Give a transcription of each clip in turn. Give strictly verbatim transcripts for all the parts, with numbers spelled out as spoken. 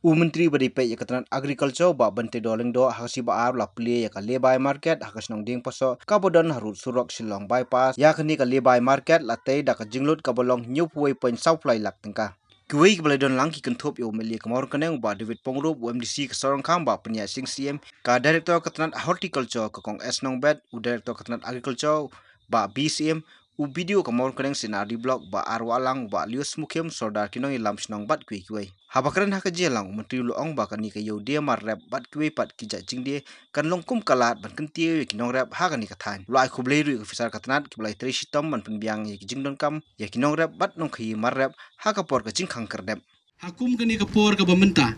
U Myntri ba dei peit ïa ka tnat Agriculture, Bah Banteidor Lyngdoh, ha ka sngi Baar la plie ïa ka Lehbai Market ha ka shnong Diengpasoh, kaba don harud surok Shillong Bypass. Ïa kane ka Lehbai Market la tei da ka jinglut kaba long hynñiewphew wei point saw phlai lak tyngka. Kiwei kiba la don lang ki kynthup ïa u M L A ka Mawryngkneng, Bah David Pyngrope, u M D C ka Sohryngkham, Bah Pynïaid Sing C M, ka Director ka tnat Horticulture ka Kong S Nongbet, u Director ka tnat Agriculture, Bah B C M, u B D O ka Mawryngkneng C and R D Block, Bah R Wahlang, Bah Lius Mukhim, Sordar ki nongïalam shnong bad kiwei kiwei. Haba kren ha ka jingïalang, u Myntri u la ong ba kane ka Ïewdieng Marrep bad kiwei pat ki jait jingdie kan long kum ka lad ban kyntiew ïa ki nongrep ha kane ka thaiñ. U la ai khublei ruh ïa ki officer ka tnat kiba la ïatrei shitom ban pynbiang ïa ki jingdonkam ïa ki nongrep bad nongkhaïi marrep ha ka por ka jingkhang kyrdep. Ha kum kane ka por kaba mynta,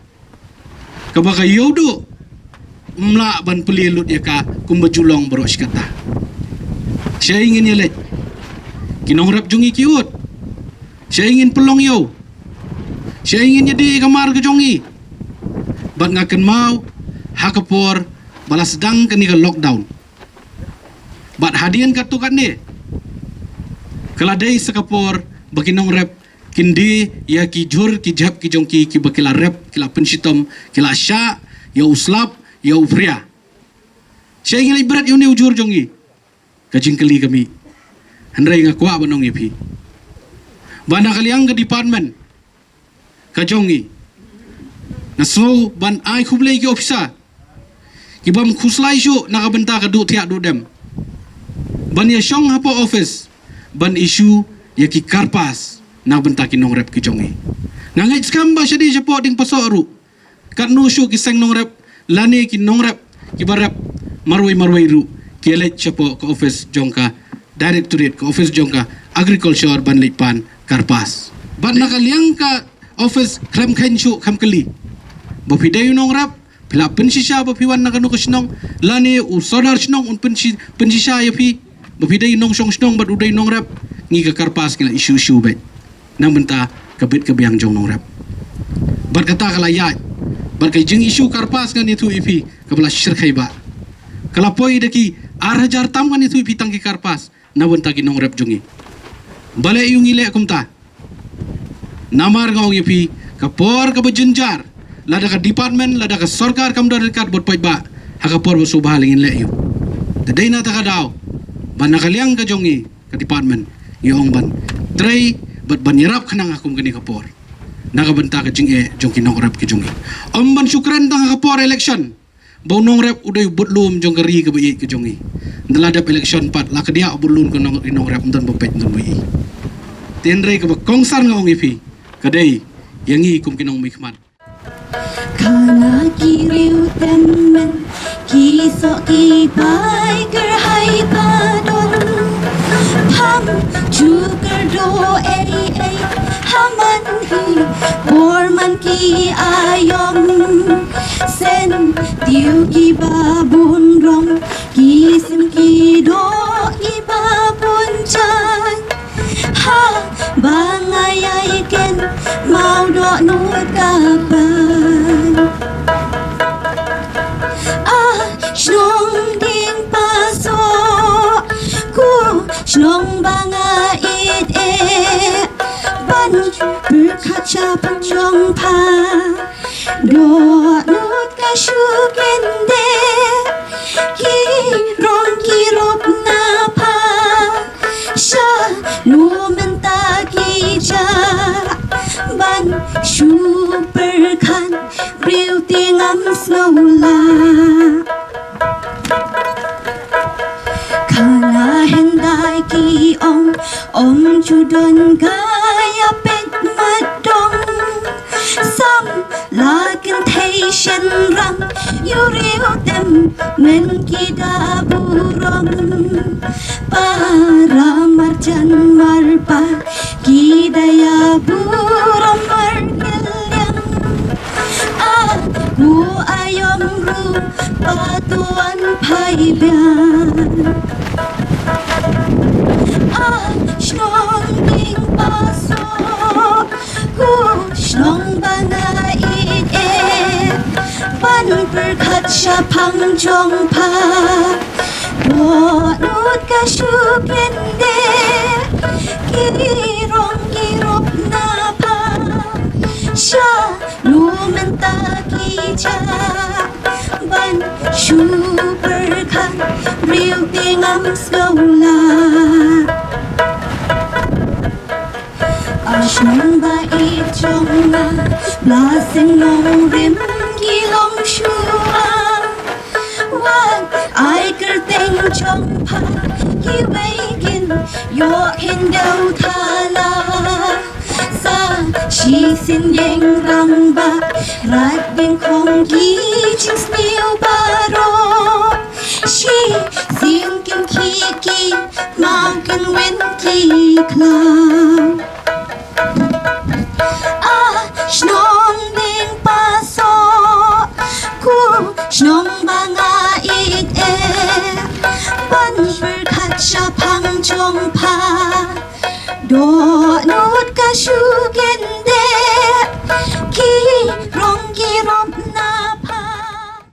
kaba ka Ïewduh ym lah ban plie lut ïa ka kumba ju long baroh shi katta. Shaei ngin ïaleit? Ki nongrep jong ngi ki ud. Shaei ngin pynlong ïew? Shaei ngin ïadie ïa ka mar ka jong ngi? Bad nga kynmaw ha ka por ba la sdang kane ka lockdown, bad hadien katto katne, ka la dei sa ka por ba ki nongrep kin die ïa ki jhur ki jhep ki jong ki, kiba ki la rep, ki la pynshitom, ki la shah ïa u slap, ïa u phria. Shaei ngin leit bret ïa une u jhur jong ngi? Ka jingkylli ka mih. Hynrei nga kwah ban ong ïa phi ba na ka liang ka department ka jong ngi, nga sngew ban ai khublei ki officer kibym khuslai shuh na ka bynta ka duh thiah duh dem, ban ïashong hapoh office ban issue ïa ki karpas na ka bynta ki nongrep ki jong ngi. Nga ngeit skhem ba shadei shapoh Diengpasoh ruh, katno shuh ki seng nongrep lane ki nongrep kiba rep marwei marwei ruh ki leit shapoh ka office jong ka Directorate, ka office jong ka Agriculture ban leit pan karpas. Bad na ka liang ka office, khlem kheiñ shuh, khlem kylli, ba phi dei u nongrep, phi la pynshisha ba phi wan na kano ka shnong, lane u sordar shnong un pynshi-, pynshisha ïa phi ba phi dei nongshong shnong bad u dei nongrep, ngi ka karpas ngi la issue issue beit na ka bynta ka bit ka biang jong nongrep. Bad kata ka la ïaid bad ka jing issue karpas, ngan ïathuh ïa phi, kaba la shyrkhei ba ka la poi da ki ar hajar tam, ngan ïathuh ïa phi, tang ki karpas na ka bynta ki nongrep jong ngi. Balei ïoh ngi leh kumta? Namar nga ong ïa phi, ka por kaba jynjar, lada ka department, lada ka sorkar kam don ryngkat bad paidbah, ha ka por ba sngewbha la ngin leh ïa u. Te dei na kata ka daw ba na ka liang ka jong ngi ka department, ngi ong ban trei bad ban ïarap khnang ha kum kane ka por na ka bynta ka jingeh jong ki nongrep ki jong ngi. Ym ban shu kren tang ha ka por election ba u nongrep u dei u budlum jong ka ri kaba ïeit ka jong ngi. Ynda la dep election pat, la ka diah u budlum ka nong-, ki nongrep, ym don ba peit, ym don ba ïohi. Te hynrei kaba kongsan nga ong ïa phi, ka dei ïa ngi kum ki nongmihkhmat. Khana ki riew tymmen, ki soh ki bai kyrhai ba don. Pham ju kyrduh ei ei ha man hi, por man ki aïom. Sen tiew kiba bun rong, ki sim ki doh kiba bun jaiñ. Haba nga ïai ken, maw dohnud ka ban. Ah, shnong Diengpasoh, ko shnong ba nga ïeit eh, ban pyrkhat shaphang jong pha. Dohnud ka shu kyndit, ki rong ki rup na pha. Shano mynta ki jah ban shu pyrkhat, briew te ngam sngew lah. Khana hyndai ki ong, ym ju don ka ïapeit mat dong. Sam la kynthei shynrang, ïa u riew tymmen ki da burom. Para marjan marpa ki da ïa burom markylliang. Ah, ko aïom ruh, ba to wan phai biang. Ah, shnong Diengpasoh, ko shnong ba nga ïeit eh, ban pyrkhat shaphang jong pha. Dohnud ka shu kyndit, ki rong ki rup na pha. Sha Ruh mynta ki jah ban shu pyrkhat, briew te ngam sngewlah. A shnong ba ïeit jong nga, la seng nongrim ki long shuwa. Wat ai kyrteng jong pha, kiwei kin ïoh khyndew thala. Sa shisien ïeng rangbah, rat dyngkhong ki jingsniew baroh. Shisien kin khih ki maw, kin win ki khlaw. A shnong